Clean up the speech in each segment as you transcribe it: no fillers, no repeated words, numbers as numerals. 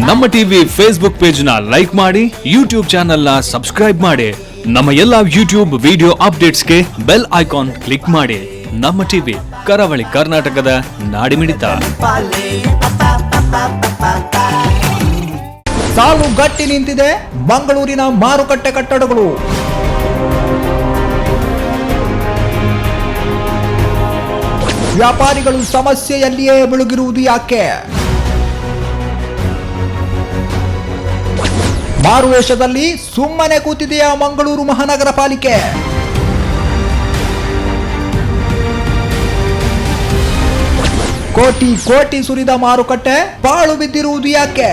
ನಮ್ಮ TV Facebook page ನ like ಮಾಡಿ, ಯೂಟ್ಯೂಬ್ ಚಾನೆಲ್ ನ ಸಬ್ಸ್ಕ್ರೈಬ್ ಮಾಡಿ. ನಮ್ಮ ಎಲ್ಲಾ ಯೂಟ್ಯೂಬ್ ವಿಡಿಯೋ ಅಪ್ಡೇಟ್ಸ್ಗೆ ಬೆಲ್ ಐಕಾನ್ ಕ್ಲಿಕ್ ಮಾಡಿ. ನಮ್ಮ ಟಿವಿ, ಕರಾವಳಿ ಕರ್ನಾಟಕದ ನಾಡಿಮಿಡಿತ. ಸಾಲು ಗಟ್ಟಿ ನಿಂತಿದೆ ಮಂಗಳೂರಿನ ಮಾರುಕಟ್ಟೆ ಕಟ್ಟಡಗಳು. ವ್ಯಾಪಾರಿಗಳು ಸಮಸ್ಯೆಯಲ್ಲಿಯೇ ಮುಳುಗಿರುವುದು ಯಾಕೆ? ಮಾರುವೇಷದಲ್ಲಿ ಸುಮ್ಮನೆ ಕೂತಿದೆಯಾ ಮಂಗಳೂರು ಮಹಾನಗರ ಪಾಲಿಕೆ? ಕೋಟಿ ಕೋಟಿ ಸುರಿದ ಮಾರುಕಟ್ಟೆ ಪಾಳು ಬಿದ್ದಿರುವುದು ಯಾಕೆ?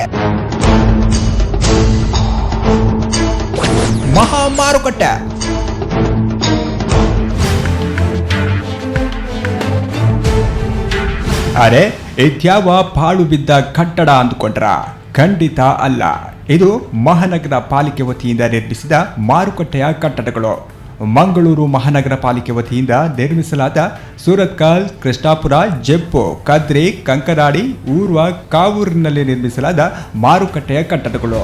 ಮಹಾ ಮಾರುಕಟ್ಟೆ. ಅರೆ, ಇದ್ಯಾವ ಪಾಳು ಬಿದ್ದ ಕಟ್ಟಡ ಅಂದುಕೊಂಡ್ರ? ಖಂಡಿತ ಅಲ್ಲ. ಇದು ಮಹಾನಗರ ಪಾಲಿಕೆ ವತಿಯಿಂದ ನಿರ್ಮಿಸಿದ ಮಾರುಕಟ್ಟೆಯ ಕಟ್ಟಡಗಳು. ಮಂಗಳೂರು ಮಹಾನಗರ ಪಾಲಿಕೆ ವತಿಯಿಂದ ನಿರ್ಮಿಸಲಾದ ಸೂರತ್ಕಲ್, ಕೃಷ್ಣಾಪುರ, ಜೆಪ್ಪು, ಕದ್ರಿ, ಕಂಕನಾಡಿ, ಊರ್ವ, ಕಾವೂರಿನಲ್ಲಿ ನಿರ್ಮಿಸಲಾದ ಮಾರುಕಟ್ಟೆಯ ಕಟ್ಟಡಗಳು.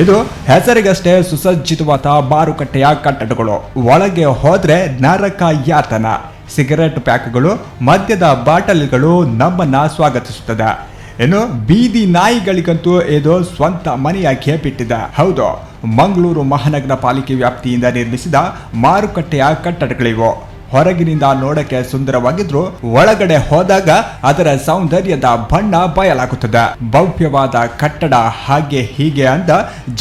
ಇದು ಹೆಸರಿಗಷ್ಟೇ ಸುಸಜ್ಜಿತವಾದ ಮಾರುಕಟ್ಟೆಯ ಕಟ್ಟಡಗಳು. ಒಳಗೆ ಹೋದ್ರೆ ನರಕ ಯಾತನ. ಸಿಗರೆಟ್ ಪ್ಯಾಕ್ಗಳು, ಮದ್ಯದ ಬಾಟಲ್ಗಳು ನಮ್ಮನ್ನ ಸ್ವಾಗತಿಸುತ್ತದೆ. ಇನ್ನು ಬೀದಿ ನಾಯಿಗಳಿಗಂತೂ ಇದು ಸ್ವಂತ ಮನೆಯಾಗಿಯೇ ಬಿಟ್ಟಿದೆ. ಹೌದು, ಮಂಗಳೂರು ಮಹಾನಗರ ಪಾಲಿಕೆ ವ್ಯಾಪ್ತಿಯಿಂದ ನಿರ್ಮಿಸಿದ ಮಾರುಕಟ್ಟೆಯ ಕಟ್ಟಡಗಳಿವು. ಹೊರಗಿನಿಂದ ನೋಡಕ್ಕೆ ಸುಂದರವಾಗಿದ್ರು ಒಳಗಡೆ ಹೋದಾಗ ಅದರ ಸೌಂದರ್ಯದ ಬಣ್ಣ ಬಯಲಾಗುತ್ತದೆ. ಭವ್ಯವಾದ ಕಟ್ಟಡ, ಹಾಗೆ ಹೀಗೆ ಅಂತ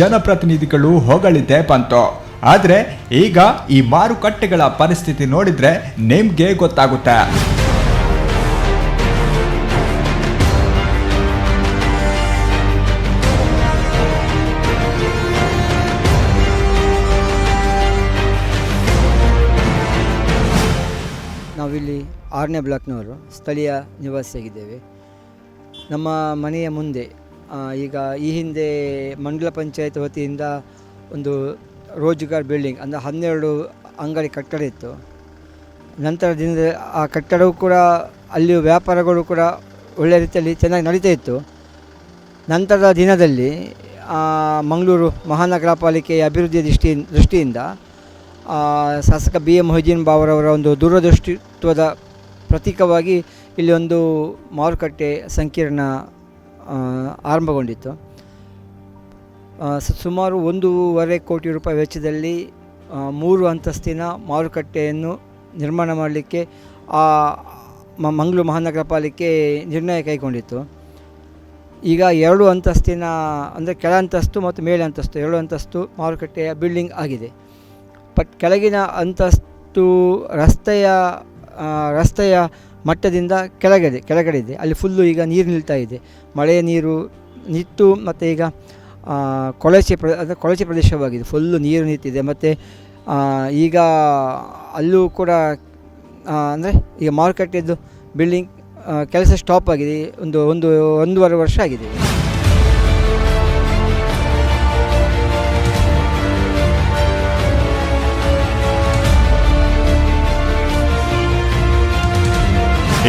ಜನಪ್ರತಿನಿಧಿಗಳು ಹೊಗಳಿದ್ದೇ ಬಂತು. ಆದ್ರೆ ಈಗ ಈ ಮಾರುಕಟ್ಟೆಗಳ ಪರಿಸ್ಥಿತಿ ನೋಡಿದ್ರೆ ನಿಮ್ಗೆ ಗೊತ್ತಾಗುತ್ತೆ. ನಾವಿಲ್ಲಿ 6ನೇ ಬ್ಲಾಕ್ನವರು, ಸ್ಥಳೀಯ ನಿವಾಸಿಯಾಗಿದ್ದೇವೆ. ನಮ್ಮ ಮನೆಯ ಮುಂದೆ ಈಗ ಈ ಹಿಂದೆ ಮಂಡಲ ಪಂಚಾಯತ್ ವತಿಯಿಂದ ಒಂದು ರೋಜ್ಗಾರ್ ಬಿಲ್ಡಿಂಗ್, ಅಂದರೆ 12 ಅಂಗಡಿ ಕಟ್ಟಡ ಇತ್ತು. ನಂತರ ದಿನದ ಆ ಕಟ್ಟಡವು ಕೂಡ, ಅಲ್ಲಿ ವ್ಯಾಪಾರಗಳು ಕೂಡ ಒಳ್ಳೆಯ ರೀತಿಯಲ್ಲಿ ಚೆನ್ನಾಗಿ ನಡೀತಾ ಇತ್ತು. ನಂತರದ ದಿನದಲ್ಲಿ ಮಂಗಳೂರು ಮಹಾನಗರ ಪಾಲಿಕೆಯ ಅಭಿವೃದ್ಧಿಯ ದೃಷ್ಟಿಯಿಂದ ಶಾಸಕ ಬಿ ಎ ಮೊಹಿದೀನ್ ಬಾವರವರ ಒಂದು ದೂರದೃಷ್ಟಿತ್ವದ ಪ್ರತೀಕವಾಗಿ ಇಲ್ಲಿ ಒಂದು ಮಾರುಕಟ್ಟೆ ಸಂಕೀರ್ಣ ಆರಂಭಗೊಂಡಿತ್ತು. ಸುಮಾರು 1.5 ಕೋಟಿ ರೂಪಾಯಿ ವೆಚ್ಚದಲ್ಲಿ ಮೂರು ಅಂತಸ್ತಿನ ಮಾರುಕಟ್ಟೆಯನ್ನು ನಿರ್ಮಾಣ ಮಾಡಲಿಕ್ಕೆ ಮಂಗಳೂರು ಮಹಾನಗರ ಪಾಲಿಕೆ ನಿರ್ಣಯ ಕೈಗೊಂಡಿತ್ತು. ಈಗ ಎರಡು ಅಂತಸ್ತಿನ, ಅಂದರೆ ಕೆಳ ಅಂತಸ್ತು ಮತ್ತು ಮೇಲೆ ಅಂತಸ್ತು, ಎರಡು ಅಂತಸ್ತು ಮಾರುಕಟ್ಟೆಯ ಬಿಲ್ಡಿಂಗ್ ಆಗಿದೆ. ಬಟ್ ಕೆಳಗಿನ ಅಂತಸ್ತು ರಸ್ತೆಯ ಮಟ್ಟದಿಂದ ಕೆಳಗಡೆ ಕೆಳಗಡೆ ಇದೆ. ಅಲ್ಲಿ ಫುಲ್ಲು ಈಗ ನೀರು ನಿಲ್ತಾ ಇದೆ. ಮಳೆಯ ನೀರು ನಿಂತು ಮತ್ತು ಈಗ ಕೊಳಚೆ ಪ್ರ ಅಂದರೆ ಕೊಳಚೆ ಪ್ರದೇಶವಾಗಿದೆ. ಫುಲ್ಲು ನೀರು ನಿಂತಿದೆ. ಮತ್ತು ಈಗ ಅಲ್ಲೂ ಕೂಡ, ಅಂದರೆ ಈಗ ಮಾರುಕಟ್ಟೆದ್ದು ಬಿಲ್ಡಿಂಗ್ ಕೆಲಸ ಸ್ಟಾಪ್ ಆಗಿದೆ. ಒಂದು ಒಂದು 1.5 ವರ್ಷ ಆಗಿದೆ.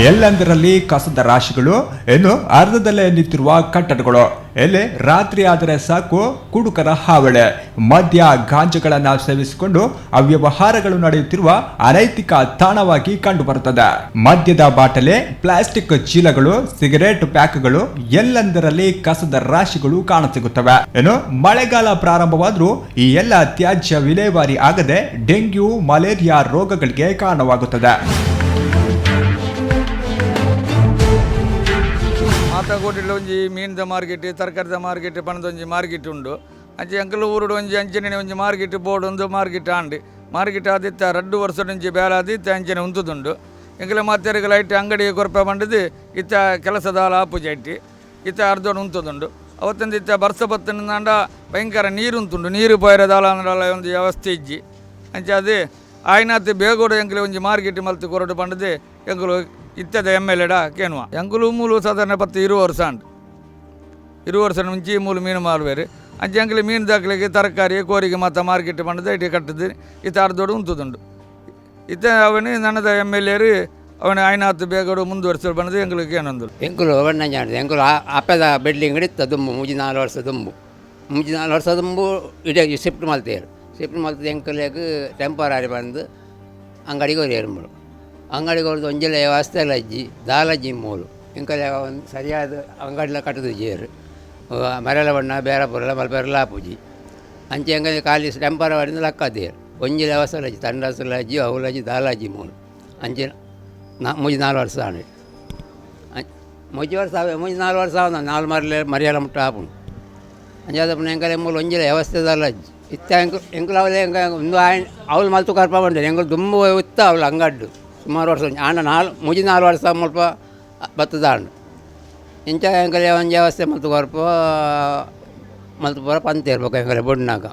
ಎಲ್ಲೆಂದರಲ್ಲಿ ಕಸದ ರಾಶಿಗಳು, ಇನ್ನು ಅರ್ಧದಲ್ಲೇ ನಿಂತಿರುವ ಕಟ್ಟಡಗಳು. ಎಲ್ಲಿ ರಾತ್ರಿ ಆದರೆ ಸಾಕು, ಕುಡುಕರ ಹಾವಳಿ. ಮದ್ಯ ಗಾಂಜುಗಳನ್ನ ಸೇವಿಸಿಕೊಂಡು ಅವ್ಯವಹಾರಗಳು ನಡೆಯುತ್ತಿರುವ ಅನೈತಿಕ ತಾಣವಾಗಿ ಕಂಡುಬರುತ್ತದೆ. ಮದ್ಯದ ಬಾಟಲಿ, ಪ್ಲಾಸ್ಟಿಕ್ ಚೀಲಗಳು, ಸಿಗರೇಟ್ ಪ್ಯಾಕ್ಗಳು, ಎಲ್ಲೆಂದರಲ್ಲಿ ಕಸದ ರಾಶಿಗಳು ಕಾಣಸಿಗುತ್ತವೆ. ಇನ್ನು ಮಳೆಗಾಲ ಪ್ರಾರಂಭವಾದರೂ ಈ ಎಲ್ಲ ತ್ಯಾಜ್ಯ ವಿಲೇವಾರಿ ಆಗದೆ ಡೆಂಗ್ಯೂ, ಮಲೇರಿಯಾ ರೋಗಗಳಿಗೆ ಕಾರಣವಾಗುತ್ತದೆ. ಮಾತ ಕೋಟಿಡ್ ಒಂಜಿ ಮೀನ್ದ ಮಾರ್ಕೆಟ್, ತರಕಾರಿದ ಮಾರ್ಕೆಟ್, ಪಣದ ಒಂಜಿ ಮಾರ್ಕೆಟ್ ಉಂಡು. ಅಂಚೆ ಎಂಕಲ್ ಊರುಡು ಒಂಜಿ ಅಂಚನೆ ಒಂಜಿ ಮಾರ್ಕೆಟ್ ಬೋರ್ಡ್ ಒಂದು ಮಾರ್ಕೆಟ್ ಆಂಡ್. ಮಾರ್ಕೆಟ್ ಆದಿತ್ತ 2 ವರ್ಷ ಒಂಜಿ ಬೇಲೆ ಆದಿತ್ತ ಅಂಚನೆ ಉಂತುದುಂಡು. ಎಂಕಲೆ ಮಾತೆರ್ಗ್ ಲೈಟ್ ಅಂಗಡಿ ಕೊರ್ಪೆ ಪಂಡದು ಇತ್ತ ಕೆಲಸದಾಲ ಆಪುಜಿ. ಐಟ್ ಇತ್ತ ಅರ್ಧೋಡು ಉಂತುದುಂಡು. ಅವತ್ತೊಂದು ಇತ್ತ ಬರ್ಸ ಬತ್ತಂಡ ಭಯಂಕರ ನೀರು ಉಂತುಂಡು. ನೀರು ಪೋಯರೆ ದಾಲ ಅಂಡಲ ಒಂದು ವ್ಯವಸ್ಥೆ ಇಜ್ಜಿ. ಅಂಚ ಅದು ಆಯ್ನಾತ್ ಬೇಗೋಡು ಎಂಕಲೆ ಒಂಜಿ ಮಾರ್ಕೆಟ್ ಮಲ್ತ್ ಕೊರಡು ಪಂಡದು ಎಂಕುಲು ಇತ್ತದ ಎಮ್ ಎಲ್ ಎಡ ಕೇನುವ. ಎಂಕುಲು ಮೂಲು ಸಾಧಾರಣ 10-20 ವರ್ಷ ಆಂಡ್. 20 ವರ್ಷ ಮುಂಚೆ ಮೂಲು ಮೀನು ಮಾರುವೇರು ಅಂಚೆ ಅಂಕಲಿ ಮೀನು ದಾಖಲೆಗೆ ತರಕಾರಿ ಕೋರಿಗೆ ಮಾತ ಮಾರ್ಕೆಟ್ ಪಂಡದ ಇಟ್ಟು ಕಟ್ಟದು ಇತ್ತ ಅರ್ಧೋಡು ಉಂತುದುಂಡು ಇತ್ತ ಅವನು ನನ್ನದ ಎಮ್ ಎಲ್ ಎರು ಅವನ ಐನಾತ್ ಬೇಗಡು ಮುಂದುವರ್ಸಲು ಬಂದದ್ದು ಎಂಗ್ಲಿಗೆ ಏನೊಂದು ಎಂಕುಲು ಅವಣ್ಣ ಜಾಣದು ಎಂಕುಲು ಅಪ್ಪದ ಬಿಲ್ಡಿಂಗ್ ಇತ್ತ ದುಂಬು ಮೂಜಿ ನಾಲ್ ವರ್ಷ ದುಂಬು ಮೂಜಿ ನಾಲ್ ವರ್ಷ ದುಂಬು ಇಡೀ ಶಿಫ್ಟ್ ಮಲ್ತೇರು ಶಿಫ್ಟ್ ಮಲ್ತದ ಎಂಕುಲೆಗ್ ಟೆಂಪರರಿ ಬಂದು ಅಂಗಡಿಗೆ ಹೊರಿಯರು ಅಂಗಡಿಗೆ ಹೊರದು ಒಂಜೆಲ ವ್ಯವಸ್ಥೆ ಎಲ್ಲ ಅಜ್ಜಿ ದಾಲಜ್ಜಿ ಮೂಲು ಎಂಕಲೆ ಒಂದು ಸರಿಯಾದ ಅಂಗಡಿಲ ಕಟ್ಟದು ಜೇರು ಮರೆಲ ಬಣ್ಣ ಬೇರೆ ಪುರಲ ಮಲ್ಪೆರಲ ಆಪುಜಿ ಅಂಚೆ ಎಂಗಲೆ ಖಾಲಿ ಟೆಂಪರವರಿಂದ ಲಕ್ಕದೇರು ಒಂಜಿ ವ್ಯವಸ್ಥೆ ಅಜ್ಜಿ ತಂಡಾಸುಲ ಅಜ್ಜಿ ಅವುಲಜ್ಜಿ ದಾಲಾಜಿ ಮೂಲು ಅಂಚೆ ನಾ ಮೂಜಿ ನಾಲ್ ವರ್ಷ ಆಂಡ್ ಮೂಜಿ ವರ್ಷ ಆವೆ ಮೂಜಿ ನಾಲ್ ವರ್ಷ ಆವನ ನಾಲ್ ಮರಲೆ ಮರಿಯಲ ಮುಟ್ಟ ಆಪುಂಡು ಅಂಚಾದ ಪುನ ಎಂಕಲೆ ಮೂಲು ಒಂಜಿಲ ವ್ಯವಸ್ಥೆ ದಾಲ ಅಜ್ಜಿ ಇತ್ತ ಎಂಕು ಎಂಕುಲು ಅವಲೆ ಎಂಕ ಒಂದು ಆಯ್ ಅವಳು ಮಲ್ತು ಕರ್ಪ ಬಂಡೆ ಎಂಕುಲು ದುಂಬು ಇತ್ತ ಅವಳು ಅಂಗಡ್ಡು ಸುಮಾರು ವರ್ಷ ಆಂಡ ನಾಲ್ ಮೂಜಿ ನಾಲ್ ವರ್ಷ ಮುಲ್ಪ ಬತ್ತದ ಆಂಡು ಇಂಚ ಎಂಕಲೆ ಒಂಜಿ ವ್ಯವಸ್ಥೆ ಮಲ್ತು ಕೊರ್ಪ ಮಲ್ತು ಪೂರ ಪಂತ ಇರ್ಬೇಕು ಎಂಕಲೆ ಬೊಡ್ನಾಗ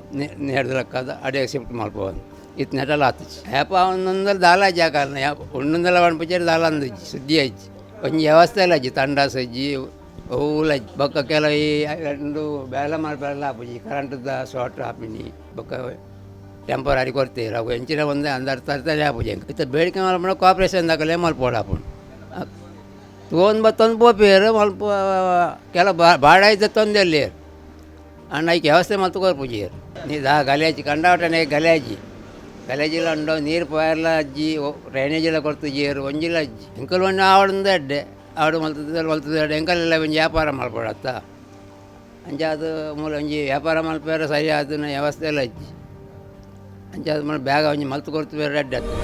ನೇರ್ದ ಲೆಕ್ಕದ ಅಡಿಯಾಗ ಶಿಫ್ಟ್ ಮಲ್ಪೋದು ಇತ್ತು ನೆಟಲ ಆತುಜಿ ಯಾಪ ಒಂದೊಂದಲ್ಲ ದಾಲ ಜಾಕಾಲ ಒಂದೊಂದಲ್ಲ ಪಂಪುಜೇರು ದಾಲ ಅಂದಿಜ್ಜಿ ಸುದ್ದಿ ಅಜ್ಜಿ ಒಂಜಿ ವ್ಯವಸ್ಥೆ ಇಲ್ಲ ಅಜ್ಜಿ ತಂಡಾಸ್ ಅಜ್ಜಿ ಓಲ ಅಜ್ಜಿ ಬೊಕ್ಕ ಕೆಲವು ಈ రెండు ಬೇಲ ಮಲ್ಪೆಲ್ಲ ಆಪುಜಿ ಕರೆಂಟ್ದ ಶಾರ್ಟ್ ಆಪಿನಿ ಬೊಕ್ಕ ಟೆಂಪರರಿ ಕೊಡ್ತೀರ ಅವು ಎಂಚಿನ ಒಂದೇ ಅಂದರ್ ತರ್ತದೆ ಆಪುಜಿ ಇತ್ತ ಬೇಡಿಕೆ ಮಲ್ಪುಂಡ ಕಾರ್ಪೊರೇಷನ್ ದಾಖಲೆ ಮಲ್ಪೋಡು ಆಪುಂಡು ತೂವೊಂದು ಬತ್ತೊಂದು ಪೋಪೇರು ಮಲ್ಪ ಕೆಲ ಬಾಡಾಯ್ತ ತೊಂದೆಲ್ಲೇರು ಅಣ್ಣ ಐಕ್ ವ್ಯವಸ್ಥೆ ಮಲ್ತು ಕೊರ್ಪುಜಿಯರು ನೀ ದಾ ಗಲೇಜಿ ಕಂಡಾವಟನೆ ಗಲೇಜಿ ಗಲೇಜಿಲ ಉಂಡು ನೀರು ಪೋಯರ್ಲ ಅಜ್ಜಿ ಡ್ರೈನೇಜೆಲ್ಲ ಕೊಡ್ತಿಜಿಯರು ಒಂಜಿಲ ಅಜ್ಜಿ ಎಂಕಲ್ ಒಂಜಿ ಆವಡಂದ ಎಡ್ಡೆ ಆವಡು ಮಲ್ತದ ಮಲ್ತದ ಎಡ್ಡೆ ಎಂಕಲೆಲ್ಲ ಒಂಜಿ ವ್ಯಾಪಾರ ಮಲ್ಪಡತ್ತ ಅಂಚಾದ ಮೂಲ ಒಂಜಿ ವ್ಯಾಪಾರ ಮಲ್ಪೇರ ಸರಿ ಆದನ ವ್ಯವಸ್ಥೆ ಎಲ್ಲ ಅಜ್ಜಿ ಅಂಚಾದ ಮೂಲ ಬ್ಯಾಗ ಒಂಜಿ ಮಲ್ತು ಕೊರ್ತು ಬೇರೆ ಎಡ್ಡೆ ಆತು.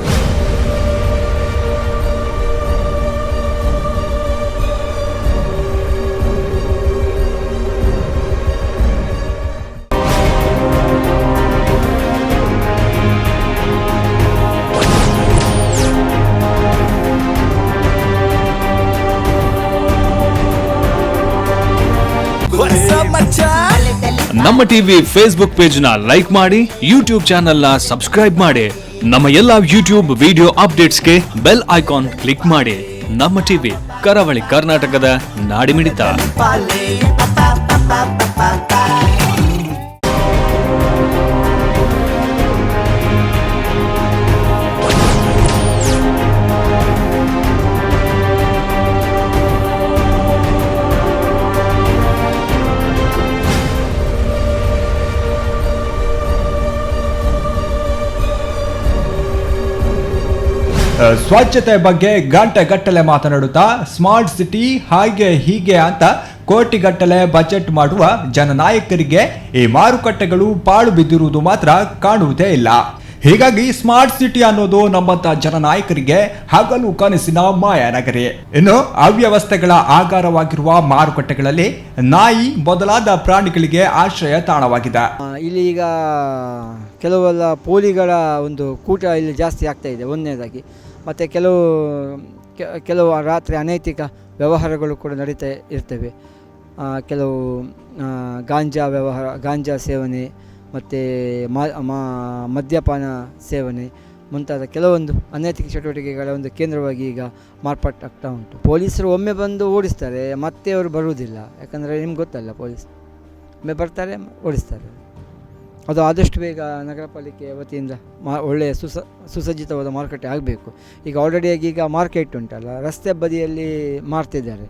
ನಮ್ಮ TV Facebook page ನ ಲೈಕ್ ಮಾಡಿ, ಯೂಟ್ಯೂಬ್ ಚಾನೆಲ್ ನ ಸಬ್ಸ್ಕ್ರೈಬ್ ಮಾಡಿ, ನಮ್ಮ ಎಲ್ಲಾ ಯೂಟ್ಯೂಬ್ ವಿಡಿಯೋ ಅಪ್ಡೇಟ್ಸ್ಗೆ bell icon click ಮಾಡಿ. ನಮ್ಮ ಟಿವಿ, ಕರಾವಳಿ ಕರ್ನಾಟಕದ ನಾಡಿಮಿಡಿತ. ಸ್ವಚ್ಛತೆ ಬಗ್ಗೆ ಗಂಟೆ ಗಟ್ಟಲೆ ಮಾತನಾಡುತ್ತಾ ಸ್ಮಾರ್ಟ್ ಸಿಟಿ ಹಾಗೆ ಹೀಗೆ ಅಂತ ಕೋಟಿಗಟ್ಟಲೆ ಬಜೆಟ್ ಮಾಡುವ ಜನನಾಯಕರಿಗೆ ಈ ಮಾರುಕಟ್ಟೆಗಳು ಪಾಳು ಬಿದ್ದಿರುವುದು ಮಾತ್ರ ಕಾಣುವುದೇ ಇಲ್ಲ. ಹೀಗಾಗಿ ಸ್ಮಾರ್ಟ್ ಸಿಟಿ ಅನ್ನೋದು ನಮ್ಮಂತ ಜನನಾಯಕರಿಗೆ ಹಗಲು ಕನಸಿನ ಮಾಯಾನಗರಿ. ಇನ್ನು ಅವ್ಯವಸ್ಥೆಗಳ ಆಗಾರವಾಗಿರುವ ಮಾರುಕಟ್ಟೆಗಳಲ್ಲಿ ನಾಯಿ ಮೊದಲಾದ ಪ್ರಾಣಿಗಳಿಗೆ ಆಶ್ರಯ ತಾಣವಾಗಿದೆ. ಇಲ್ಲಿ ಈಗ ಕೆಲವೆಲ್ಲ ಪೋಲಿಗಳ ಒಂದು ಕೂಟ ಇಲ್ಲಿ ಜಾಸ್ತಿ ಆಗ್ತಾ ಇದೆ ಒಂದನೇದಾಗಿ. ಮತ್ತು ಕೆಲವು ರಾತ್ರಿ ಅನೈತಿಕ ವ್ಯವಹಾರಗಳು ಕೂಡ ನಡೀತಾ ಇರ್ತವೆ. ಕೆಲವು ಗಾಂಜಾ ವ್ಯವಹಾರ, ಗಾಂಜಾ ಸೇವನೆ ಮತ್ತು ಮದ್ಯಪಾನ ಸೇವನೆ ಮುಂತಾದ ಕೆಲವೊಂದು ಅನೈತಿಕ ಚಟುವಟಿಕೆಗಳ ಒಂದು ಕೇಂದ್ರವಾಗಿ ಈಗ ಮಾರ್ಪಾಟಾಗ್ತಾ ಉಂಟು. ಪೊಲೀಸರು ಒಮ್ಮೆ ಬಂದು ಓಡಿಸ್ತಾರೆ, ಮತ್ತೆ ಅವರು ಬರುವುದಿಲ್ಲ. ಯಾಕಂದರೆ ನಿಮ್ಗೆ ಗೊತ್ತಲ್ಲ, ಪೊಲೀಸ್ ಒಮ್ಮೆ ಬರ್ತಾರೆ, ಓಡಿಸ್ತಾರೆ. ಅದು ಆದಷ್ಟು ಬೇಗ ನಗರ ಪಾಲಿಕೆ ವತಿಯಿಂದ ಒಳ್ಳೆಯ ಸುಸಜ್ಜಿತವಾದ ಮಾರುಕಟ್ಟೆ ಆಗಬೇಕು. ಈಗ ಆಲ್ರೆಡಿಯಾಗಿ ಈಗ ಮಾರ್ಕೆಟ್ ಉಂಟಲ್ಲ, ರಸ್ತೆ ಬದಿಯಲ್ಲಿ ಮಾರ್ತಿದ್ದಾರೆ.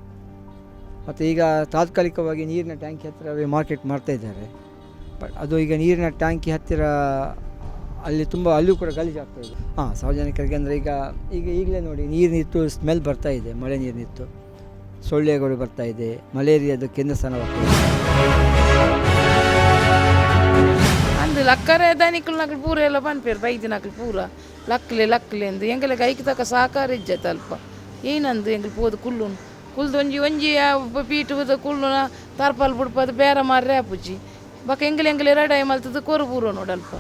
ಮತ್ತು ಈಗ ತಾತ್ಕಾಲಿಕವಾಗಿ ನೀರಿನ ಟ್ಯಾಂಕಿ ಹತ್ತಿರವೇ ಮಾರ್ಕೆಟ್ ಮಾಡ್ತಾಯಿದ್ದಾರೆ. ಬಟ್ ಅದು ಈಗ ನೀರಿನ ಟ್ಯಾಂಕಿ ಹತ್ತಿರ ಅಲ್ಲಿ ತುಂಬ, ಅಲ್ಲಿಯೂ ಕೂಡ ಗಲೀಜಾಗ್ತಾ ಇದೆ. ಸಾರ್ವಜನಿಕರಿಗೆ ಅಂದರೆ ಈಗ ಈಗ ಈಗಲೇ ನೋಡಿ ನೀರು ನಿಂತು ಸ್ಮೆಲ್ ಬರ್ತಾ ಇದೆ, ಮಳೆ ನೀರು ನಿಂತು ಸೊಳ್ಳೆಗಳು ಬರ್ತಾ ಇದೆ, ಮಲೇರಿಯಾದ ಕೇಂದ್ರ ಸ್ಥಾನವಾಗ್ತಾ ಇದೆ. ಅಂದು ಲಕ್ಕರೆ ದನಿಕುಲು ನಕಲು ಪೂರ ಎಲ್ಲ ಪನ್ಪೇರು ಬೈದಿನಕಲು ಪೂರ ಲಕ್ಲೆ ಲಕ್ಲೆ ಅಂದು ಎಂಗಲೆ ಐಕ್ ತಕ ಸಾಕಾರ ಇಜ್ಜೆ ಅಲ್ಪ ಏನಂದು ಎಂಗ್ಲು ಪೋದು ಕುಲ್ಲುನು ಕುಲ್ದು ಒಂಜಿ ಒಂಜಿ ಪೀಟು ಕುಲ್ಲುನ ತರ್ಪಾಲ್ ಬುಡ್ಪದು ಬೇರೆ ಮಾರ್ರೆ ಆಪುಜಿ ಬೊಕ ಎಂಗ್ಲೆ ಎಂಗ್ಲೆ ರಡಾಯಿ ಮಲ್ತದು ಕೊರು ಪೂರ ನೋಡಲ್ಪ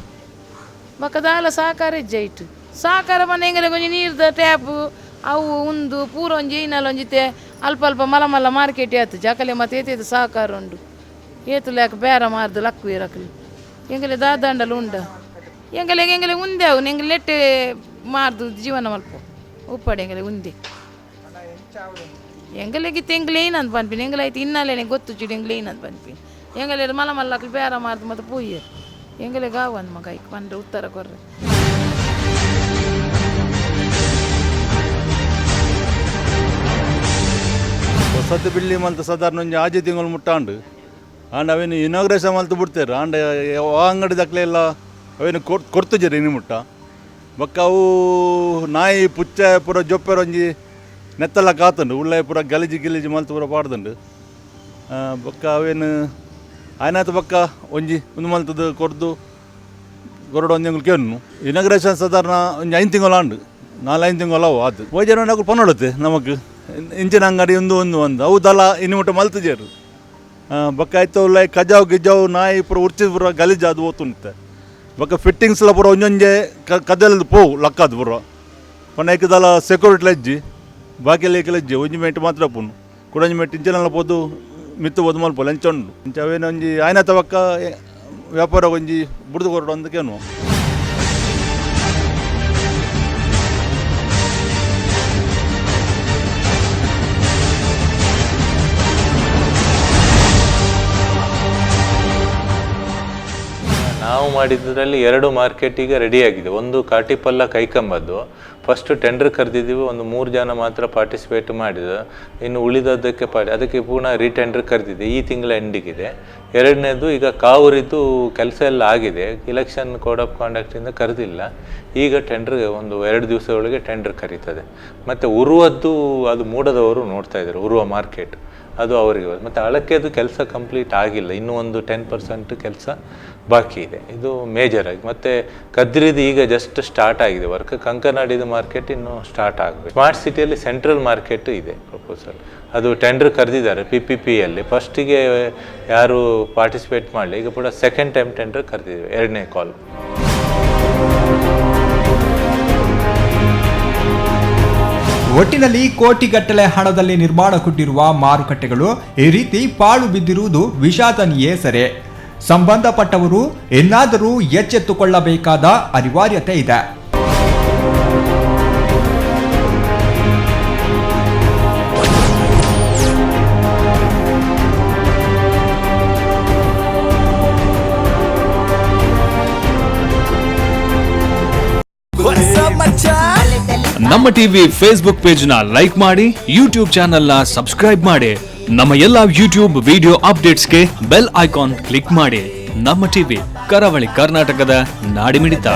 ಬೊಕ ದಾಲ ಸಾಕಾರ ಇಜ್ಜೆ ಇಟ್ಟು ಸಾಕಾರ ಬನ್ನ ಎಂಗಲೆ ಒಂಜಿ ನೀರ್ದ ಟ್ಯಾಪ್ ಅವು ಉಂದು ಪೂರ ಒಂಜಿ ಐನಲ್ ಒಂಜಿ ತೇ ಅಲ್ಪ ಅಲ್ಪ ಮಲ ಮಲ್ಲ ಮಾರ್ಕೆಟ್ ಆತು ಜಕಲೆ ಮತ್ತೆ ಏತೇತು ಸಾಕಾರ ಉಂಡು ಏತು ಲ್ಯಾಕ ಬೇರೆ ಮಾರ್ದು ಲಕ್ಕು ಇರಕಲಿ ಎಂಗಲೆ ದಾದಾಂಡಲ ಉಂಡ ಎಂಗಲೆ ಎಂಗಲೆ ಉಂದೆ ಅವು ಎಂಗಲೆ ನೆಟ್ಟೆ ಮಾರ್ದು ಜೀವನ ಮಲ್ಪ ಉಪ್ಪಾಡು ಎಂಗಲೆ ಉಂದೆ. ಎಂಗಲೆಗೆ ತೆಂಗ್ಲು ಏನಂತ ಪನ್ಪಿನಿ ಎಂಗಲ ಐತೆ ಇನ್ನಲೇನೆ ಗೊತ್ತುಜ್ಜಿಡು ಎಂಗ್ಲು ಏನಂತ ಪನ್ಪಿನಿ ಎಂಗಲೇರು ಮಲ ಮಲ್ಲಕ್ಲು ಬೇರ ಮಾರ್ದು ಮತ್ತೆ ಪೋಯ್ಯರು ಎಂಗಲೆಗೆ ಆವಂದು ಮಗ ಐಕ್ ಪಂಡ್ರೆ ಉತ್ತರ ಕೊರ್ರೆ. ಹೊಸತು ಬಿಲ್ಡಿಂಗ್ ಮಲ್ತ ಸಾಧಾರಣ ಒಂಜಿ ಆಜಿ ತಿಂಗಳು ಮುಟ್ಟಾಂಡು ಆಂಡ ಅವೇನು ಇನಾಗ್ರೇಷನ್ ಮಲ್ತು ಬಿಡ್ತೇರು. ಆಂಡ ಆ ಅಂಗಡಿ ದಕ್ಲೆ ಎಲ್ಲ ಅವೇನು ಕೊಡ್ತುಜೆರ್ ಇನಿ ಮುಟ್ಟ. ಬೊಕ್ಕ ಅವು ನಾಯಿ ಪುಚ್ಚ ಪೂರ ಜೊಪ್ಪೆರ ಒಂಜಿ ನೆತ್ತಲ ಕಾತುಂಡು ಉಳ್ಳಾಯ ಪೂರ ಗಲೀಜು ಗಿಲೀಜು ಮಲ್ತು ಪೂರ ಪಾಡ್ದುಂಡು. ಬೊಕ್ಕ ಅವೇನು ಆಯ್ನಾತ್ ಬೊಕ್ಕ ಒಂಜಿ ಉಂದು ಮಲ್ತದ್ದು ಕೊರ್ದು ಕೊರಡು ಒಂಜಿ ಎಂಕುಲು ಕೇನು ಇನಾಗ್ರೇಷನ್ ಸಾಧಾರಣ ಒಂಜಿ 5 ತಿಂಗಳು ಆಂಡು, 4-5 ತಿಂಗಳು ಅವು ಆತು. ಪೋಜನ ಅಕುಲು ಪನೊಡುತ್ತೆ ನಮಕ್ ಇಂಚಿನ ಅಂಗಡಿ ಒಂದು ಒಂದು ಒಂದು ಅವು ದಲ ಇನ್ನು ಮುಟ್ಟ ಮಲ್ತುಜೆರು. ಬೊಕ್ಕ ಆಯ್ತು ಉಲ್ಲ ಕಜಾವು ಗಿಜಾವು ನಾಯಿ ಪೂರ ಉರ್ಚಿ ಪೂರ ಗಲೀಜು ಅದು ಓತುಂತೆ. ಬೊಕ್ಕ ಫಿಟ್ಟಿಂಗ್ಸ್ಲ ಪೂರ ಒಂಜೊಂಜೆ ಕದಲ್ದು ಪೋವು ಲಕ್ಕದು ಪೂರ ಪಂಡ ಐಕ್ ಸೆಕ್ಯೂರಿಟಿ ಲಜ್ಜಿ ಬಾಕಿ ಲೇಕ್ ಲಜ್ಜಿ ಒಂಜಿ ಮೆಂಟ್ ಮಾತ್ರ ಪುನು ಕುಡೊಂಜಿ ಮೆಂಟ್ ಇಂಚಿನೆಲ್ಲ ಪೋದು ಮಿತ್ತು ಪೋದು ಮಲ್ಪ ಲಂಚ ಉಂಡು ಇಂಚ ಅವೇನು ಒಂಜಿ ಆಯ್ನ ತವಕ್ಕ ವ್ಯಾಪಾರ ಒಂಜಿ ಬುಡ್ದು ಕೊರಡು ಅಂದಕೇನು. ನಾವು ಮಾಡಿದ್ರಲ್ಲಿ 2 ಮಾರ್ಕೆಟ್ ಈಗ ರೆಡಿಯಾಗಿದೆ. ಒಂದು ಕಾಟಿಪಲ್ಲ ಕೈಕಂಬದ್ದು ಫಸ್ಟ್ ಟೆಂಡರ್ ಕರೆದಿದ್ದೀವಿ, ಒಂದು 3 ಜನ ಮಾತ್ರ ಪಾರ್ಟಿಸಿಪೇಟ್ ಮಾಡಿದ್ರು. ಇನ್ನು ಉಳಿದದ್ದಕ್ಕೆ ಅದಕ್ಕೆ ಪುನಃ ರೀಟೆಂಡರ್ ಕರೆದಿದೆ, ಈ ತಿಂಗಳ ಎಂಡಿಗಿದೆ. ಎರಡನೇದು ಈಗ ಕಾವೂರಿದ್ದು ಕೆಲಸ ಎಲ್ಲ ಆಗಿದೆ, ಇಲೆಕ್ಷನ್ ಕೋಡ್ ಆಫ್ ಕಾಂಡಕ್ಟಿಂದ ಕರೆದಿಲ್ಲ. ಈಗ ಟೆಂಡರ್ ಒಂದು 2 ದಿವಸದೊಳಗೆ ಟೆಂಡರ್ ಕರೀತದೆ. ಮತ್ತು ಉರುವದ್ದು ಅದು ಮೂಡದವರು ನೋಡ್ತಾ ಇದ್ದಾರೆ, ಉರುವ ಮಾರ್ಕೆಟ್ ಅದು ಅವರಿಗೆ. ಮತ್ತು ಅಳಕೆದು ಕೆಲಸ ಕಂಪ್ಲೀಟ್ ಆಗಿಲ್ಲ, ಇನ್ನೂ ಒಂದು 10% ಕೆಲಸ ಬಾಕಿ ಇದೆ. ಇದು ಮೇಜರಾಗಿ. ಮತ್ತು ಕದ್ರಿದು ಈಗ ಜಸ್ಟ್ ಸ್ಟಾರ್ಟ್ ಆಗಿದೆ ವರ್ಕ್. ಕಂಕನಾಡಿದ ಮಾರ್ಕೆಟ್ ಇನ್ನೂ ಸ್ಟಾರ್ಟ್ ಆಗಬೇಕು. ಸ್ಮಾರ್ಟ್ ಸಿಟಿಯಲ್ಲಿ ಸೆಂಟ್ರಲ್ ಮಾರ್ಕೆಟ್ ಇದೆ ಪ್ರಪೋಸಲ್, ಅದು ಟೆಂಡರ್ ಕರೆದಿದ್ದಾರೆ PPPಯಲ್ಲಿ. ಫಸ್ಟಿಗೆ ಯಾರು ಪಾರ್ಟಿಸಿಪೇಟ್ ಮಾಡಲಿ, ಈಗ ಕೂಡ ಸೆಕೆಂಡ್ ಟೈಮ್ ಟೆಂಡರ್ ಕರೆದಿದ್ದೀವಿ, 2ನೇ ಕಾಲ್. ಒಟ್ಟಿನಲ್ಲಿ ಕೋಟಿಗಟ್ಟಲೆ ಹಣದಲ್ಲಿ ನಿರ್ಮಾಣಗೊಂಡಿರುವ ಮಾರುಕಟ್ಟೆಗಳು ಈ ರೀತಿ ಪಾಳು ಬಿದ್ದಿರುವುದು ವಿಷಾದನೀಯೇ ಸರಿ. ಸಂಬಂಧಪಟ್ಟವರು ಇನ್ನಾದರೂ ಎಚ್ಚೆತ್ತುಕೊಳ್ಳಬೇಕಾದ ಅನಿವಾರ್ಯತೆ ಇದೆ. ನಮ್ಮ ಟಿವಿ ಫೇಸ್ಬುಕ್ ಪೇಜ್ ನ ಲೈಕ್ ಮಾಡಿ, ಯೂಟ್ಯೂಬ್ ಚಾನೆಲ್ ನ ಸಬ್ಸ್ಕ್ರೈಬ್ ಮಾಡಿ, ನಮ್ಮ ಎಲ್ಲಾ ಯೂಟ್ಯೂಬ್ ವಿಡಿಯೋ ಅಪ್ಡೇಟ್ಸ್ಗೆ ಬೆಲ್ ಐಕಾನ್ ಕ್ಲಿಕ್ ಮಾಡಿ. ನಮ್ಮ ಟಿವಿ, ಕರಾವಳಿ ಕರ್ನಾಟಕದ ನಾಡಿಮಿಡಿತ.